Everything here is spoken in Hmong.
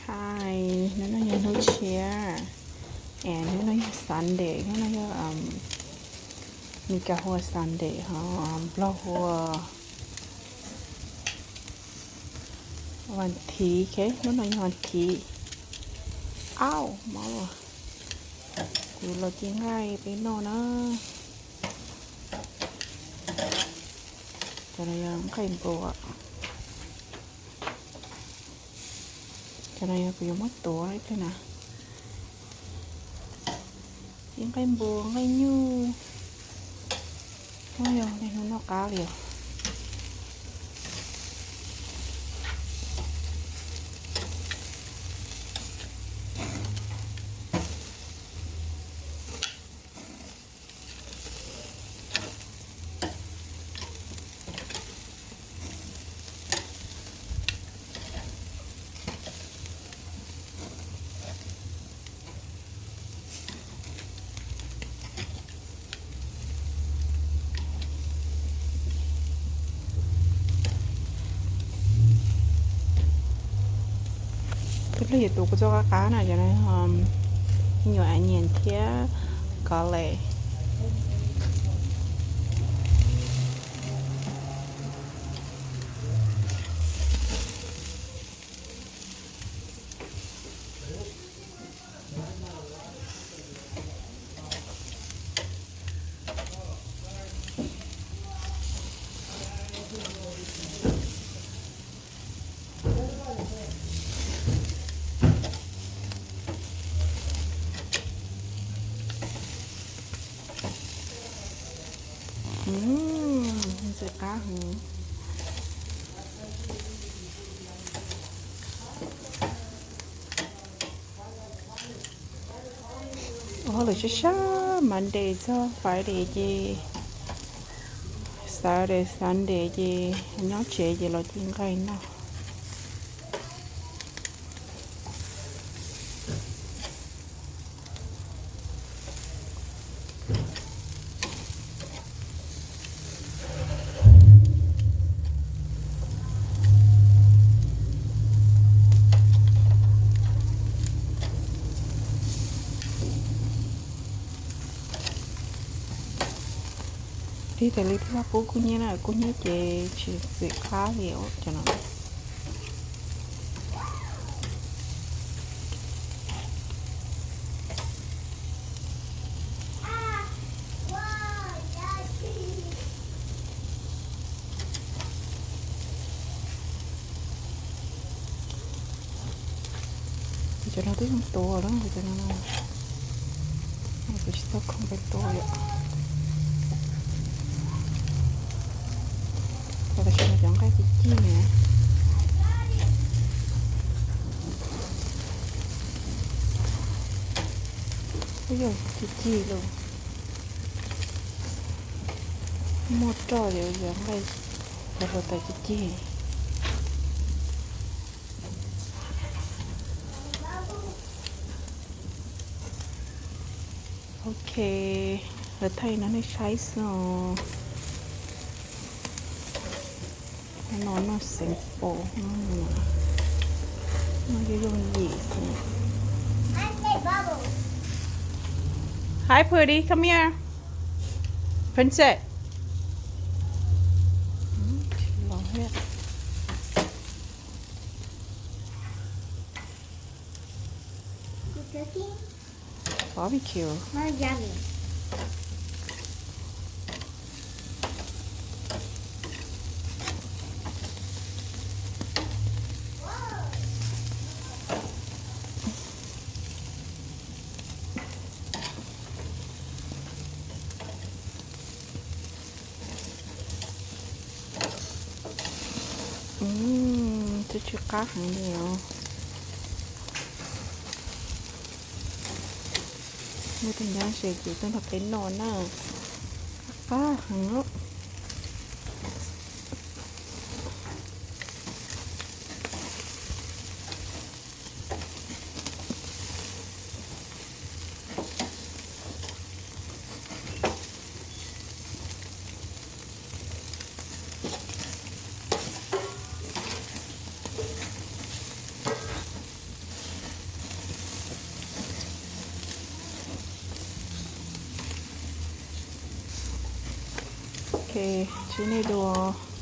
Hi, hnub no yog hnub tshiab, es hnub no yog Sunday, hnub no yog Meskas hu ua Sunday ho Nplog hu ua vas thiv, hnub no yog vas thiv. Au, mob, kuv los ci nqaij peb noj na. Cov no yog nqaij npua. Cov no yog kuv yuav muab tuav ib pliag na. Ci nqaij npua nqaij nyuj. Ub, yog li hnub noj qab li os. Tus hlub yuav tuav kuv txoj qab qab na, cov no me nyuam onion thiab garlic. Ntxim qab heev. Ua hauj lwm sab sab Monday txog Friday ces, Saturday Sunday ces nyob tsev ces los ci nqaij noj. Lig tas li twb txhob pub kub hnyiab na, kub hnyiab ces tsis ntxim qab li cov no. Cov no twb zoo tuav lawm, cov no kuv tsis tau khoom pes tuav yom. Ua tam sim no cov nqaij ci cig na. Ub, yog ci cig los muaj roj ces cov nqaij cov hluav taws ci cig. Ok, lawv thaij no nej saib xwb os. No noj simple, noj yooj yim xwb. Hi Pretty, come here. Princess. Los thiab. Barbecue. Twb tsw qab heev li os. Muaj tej nyab ze ces tuaj nrog peb noj na. Qab heev. Ces nej dua.